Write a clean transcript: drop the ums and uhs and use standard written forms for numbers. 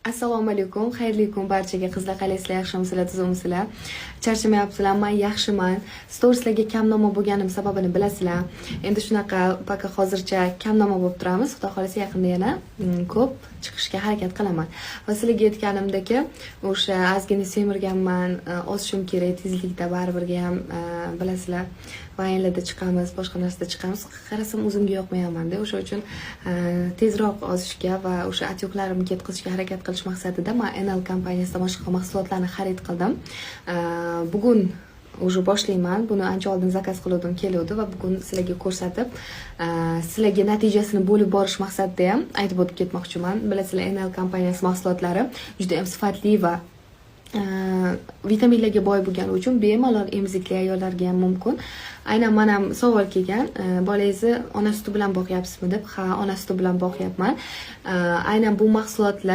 Assalomu alaykum, xayrli kun barchaga. Qizlar, qalaysizlar, yaxshimisizlar, tuzukmisizlar? Charchamayapsizlar? Man yaxshiman. Storieslarga kamnamo bo'lganim sababini bilasizlar. Endi shunaqa, пока hozircha kamnamo bo'lib turamiz. Xudo xohlasa, yaqinda yana ko'p chiqishga harakat qilaman. Va sizlarga aytganimdek, o'sha ozgina semirganman, ozishim kerak tezlikda baribirga ham, bilasizlar, vaynlarda chiqamiz, boshqa narsada chiqamiz. Qarasam, o'zimga yoqmayapman-da. O'sha uchun tezroq ozishga va o'sha отёк larimni ketkazishga harakat qilish maqsadida man NL kompaniyasidan boshqa mahsulotlarni xarid qildim. Bugun уже boshlayman. Buni ancha oldin zakaz qiluvdim, keluvdi va bugun sizlarga ko'rsatib, sizlarga natijasini bo'lib borish maqsadida ham aytib o'tib ketmoqchiman. Bilasizlar, NL kompaniyasi mahsulotlari juda ham sifatli va vitaminlarga boy bo'lgani uchun bemalol emizikli ayollarga ham mumkin. Aynan mana ham savol kelgan, bolangizni ona suti bilan boqyapsizmi deb. Ha, ona suti bilan boqyapman. Aynan bu mahsulotlar